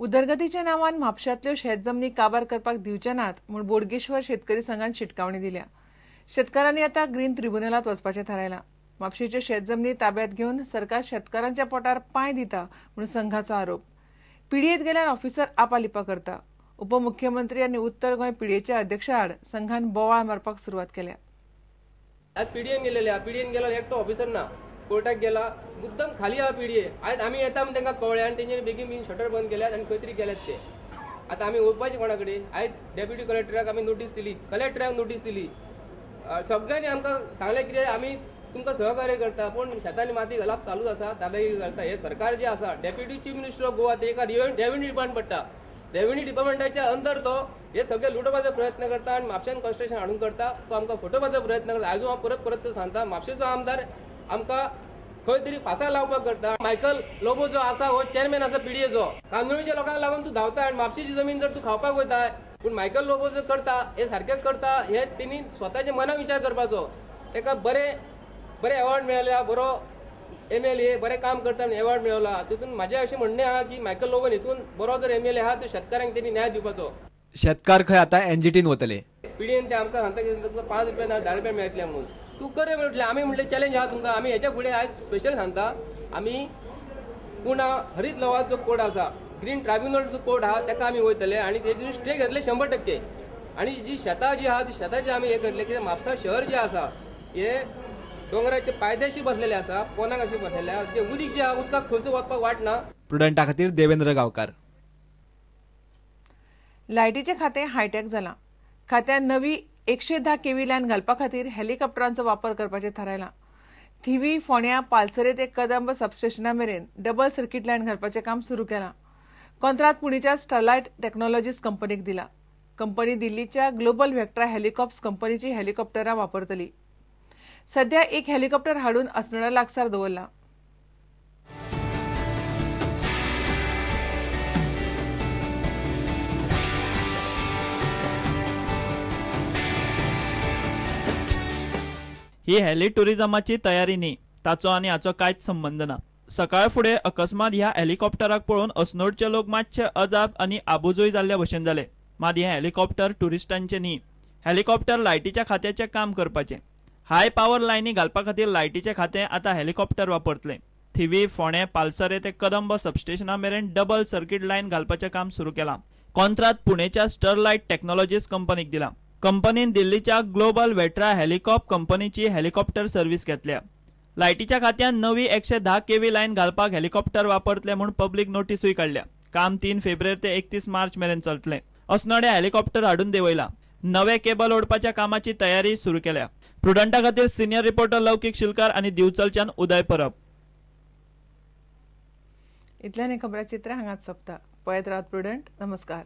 उदरगतीच्या नांवान म्हापशांतल्यो शेत जमनी काबार करपाक दिवचे नात म्हूण बोडगेश्वर शेतकरी संघान शिटकावणी दिल्या. शेतकारांनी आतां ग्रीन ट्रिब्युनलांत वचपाचें थारायलां. म्हापशेच्यो शेत जमनी ताब्यात घेवन सरकार शेतकारांच्या पोटार पांय दिता म्हूण संघाचो आरोप. पीडीएत गेल्यार ऑफिसर आपालिपा करता. उपमुख्यमंत्री आनी उत्तर गोंय पीडीएच्या अध्यक्षा आड संघान बोवाळ मारपाक सुरवात केल्या. आज पीडीएन गेलेले, पीडीएन गेला एकटो ऑफिसर ना, कोर्टाक गेला मुद्दम खाली आहा पीडीए. आयज आमी येता म्हण तांकां कळ्ळें आनी तेंच्यांनी बेगीन बेगीन शटर बंद केल्यात आनी खंय तरी गेल्यात ते. आतां आमी वचपाचें कोणा कडेन? आयज डेप्युटी कलेक्टराक आमी नोटीस दिली, कलेक्टराक नोटीस दिली, सगळ्यांनी आमकां सांगलें कितें आमी तुमकां सहकार्य करता, पूण शेतांनी माती घालप चालूच आसा, दादागिरी करता. हे सरकार जे आसा, deputy chief minister of Goa, ते एका रेव्हेन्यू डिपार्टमेंट पडटा, रेव्हेन्यू डिपार्टमेंटाच्या अंदर तो हे सगळे लुटोवपाचो प्रयत्न करता आनी म्हापश्यान कन्स्ट्रक्शन हाडून करता, तो आमकां फटोवपाचो प्रयत्न करता. आयजूय हांव परत परत सांगता, म्हापशेचो आमदार आमकां खंय तरी फासा लावपाक करता. मायकल लोबो जो आसा हो चेअरमॅन आसा पीडीएचो, कांदोळीच्या लोकांक लागून तूं धांवता आनी म्हापशेची जमीन जर तूं खावपाक वयता, पूण मायकल लोबो जो करता हे सारकें करता हे तेणी स्वताच्या मनाक विचार करपाचो. ताका बरे बरे एवॉर्ड मेळ्ळ्या, बरो एमएलए बरें काम करता आनी एवॉर्ड मेळ्ळा. तितून म्हाजें अशें म्हणणें आहा की मायकल लोबोन हितून बरो जर एमएलए आहा तर शेतकाऱ्यांक तेणी न्याय दिवपाचो. शेतकार खंय आतां एनजीटीन वतले. पीडीएन ते आमकां सांगता की तुमकां 5 रुपया ना 10 रुपया मेळटले म्हणून, तूं कर म्हटलें. आमी म्हटलें चॅलेंज आहा तुमकां, आमी हेच्या फुडें आयज स्पेशल सांगता, आमी पूण हरीत लवाचो कोड आसा, ग्रीन ट्रायब्युनल जो कोड आहा ताका आमी वयतले आनी तेजी स्टे घेतले 100%. आनी जी शेतां जी आहा ती शेतां जी आमी हें करतले कित्याक म्हापसा शहर जें आसा हे दोंगराचे पायद्याशी बसलेले आसा, पोनाक अशें बसलेले आसा, ते उदीक जे आहा उदकाक खंयचो वचपाक वाट ना. प्रुडंटा खातीर देवेंद्र गांवकार. लायटीचें खातें हायटॅक जालां. खात्यान नवी 110 केव्ही लायन घालपा खातीर हेलिकॉप्टरांचो वापर करपाचें थारायलां. थिवी, फोंड्या, पालसरे ते कदंब सबस्टेशना मेरेन डबल सर्किट लायन घालपाचें काम सुरू केलां. कॉंत्रात पुणेच्या स्टरलायट टेक्नॉलॉजीज कंपनीक दिला. कंपनी दिल्लीच्या ग्लोबल व्हेक्ट्रा हेलिकॉप्स कंपनीची हेलिकॉप्टरां वापरतली. सध्या एक हेलिकॉप्टर हाडून अस्नोडा लागसार दवरला. ही हेली टुरिझमाची तयारी न्ही, ताचो आनी हाचो कांयच संबंद ना. सकाळ फुडें अकस्मात ह्या हेलिकॉप्टराक पळोवन अस्नोडचे लोक मातशे अजाप आनी आबुजूय जाल्ल्या भशेन जाले. मात हें हेलिकॉप्टर ट्युरिस्टांचें न्ही, हेलिकॉप्टर लायटीच्या खात्याचें काम करपाचें. हाय पावर लायनी घालपा खातीर लायटीचें खातें आतां हेलिकॉप्टर वापरतलें. थिवी, फोंडें, पालसरे ते कदंब सबस्टेशना मेरेन डबल सर्किट लायन घालपाचें काम सुरू केलां. कॉंत्रात पुणेच्या स्टरलायट टेक्नॉलॉजीज कंपनीक दिलां. कंपनीन दिल्लीच्या ग्लोबल वेट्रा हेलिकॉप कंपनीची हेलिकॉप्टर सर्व्हिस घेतल्या. लायटीच्या खात्यान नवी 110 केव्ही लायन घालपाक हेलिकॉप्टर वापरतले म्हूण पब्लीक नोटीसूय काडल्या. काम 3 फेब्रुवारी ते 31 मार्च मेरेन चलतलें. अस्नोड्या हेलिकॉप्टर हाडून देंवयला. नवे केबल ओडपाच्या कामाची तयारी सुरू केल्या. प्रुडंटा खातीर सिनियर रिपोर्टर लौकीक शिलकार आनी दिवचलच्यान उदय परब. इतल्यान हें खबराचित्र हांगाच सोंपता. पळयत रावत प्रुडंट. नमस्कार.